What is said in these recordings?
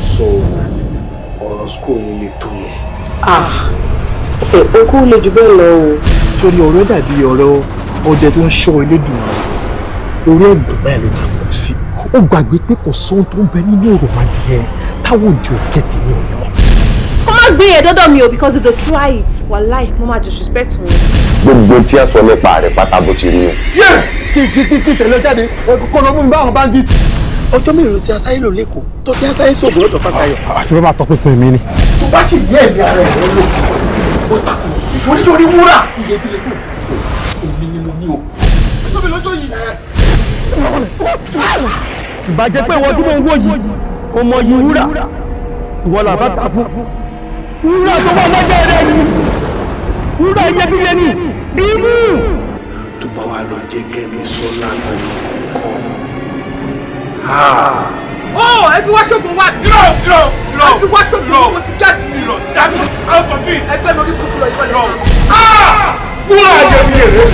So ọ̀rọ̀ school yín lè tó yẹn? Ah, okú le jù bẹ́ẹ̀ lọ o. Torí ọ̀rọ̀ dàbí ọ̀rọ̀ ọdẹ tó ń ṣọ́ Elédùmarè, orí ẹ̀gùn báyìí ló máa kú sí. Ó gbàgbé pé kò sóhun tó ń bẹ nínú òròmọdìyẹ táwọn òde òkè tèmi ò ní mọ̀. Kó má gbé yẹn dọ́dọ̀ mi o, because if they try it, wàláì, mo máa disrespect wọn. Gbogbo tí a sọ nípa rẹ̀ pátá, bó ti rí o. Yé, kí tẹ̀lé jáde kó lọ mú mi bá àwọn bandit. Ọjọ́ mélòó tí asáyé lò lẹ́kọ̀ọ́ tó ti asáyé sọ̀gbọ́n lọ́dọ̀ Fásayọ̀? Àti bá tọpinpin mi ni. Tó bá sì ní ẹ̀mí ara ẹ̀ lò ó takò nítorí wúrà iyebíye tó èmi ni mo ní o. Sọ́mi lọ́jọ́ yìí. Ìbàjẹ́ pé ìwọ tí mò ń wò yìí, o mọ yìí, wúrà ìwọ là bá ta fún. Wúrà tó wà lọ́jọ́ rẹ̀ yìí, wúrà iyebíye ni bímú. Tó bá wà lọ jẹ́ Kẹ́mi Sọ́lá gangan kọ́. Ó ẹ fi wá ṣoògùn wá. Irọ́, irọ́, irọ́. Ẹ fi wá ṣoògùn, owó ti gẹ́ẹ̀tì. Irọ́, that is out of it. Ẹgbẹ́ lórí burúkú lọ, irọ́ lè Irọ́. pa. Wúrà jẹ́ mi èrè.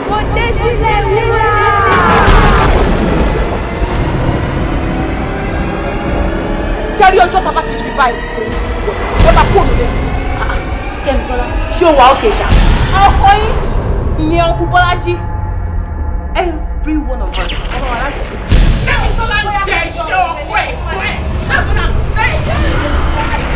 Mo dé sílé wúrà. Ṣé rí ọjọ́ tá a bá ti rí mi báyìí, òun ẹ máa kú òun lé. Kẹ́misọ́lá, ṣé o wà ókè ṣá? Ọkọ yín, ìyẹn Uncle Bọ́lájí, every one of us, ọmọ wa lájọṣe. Kẹ́misọ́lá ń jẹ iṣẹ́ ọkọ ẹ̀. That's what I'm saying.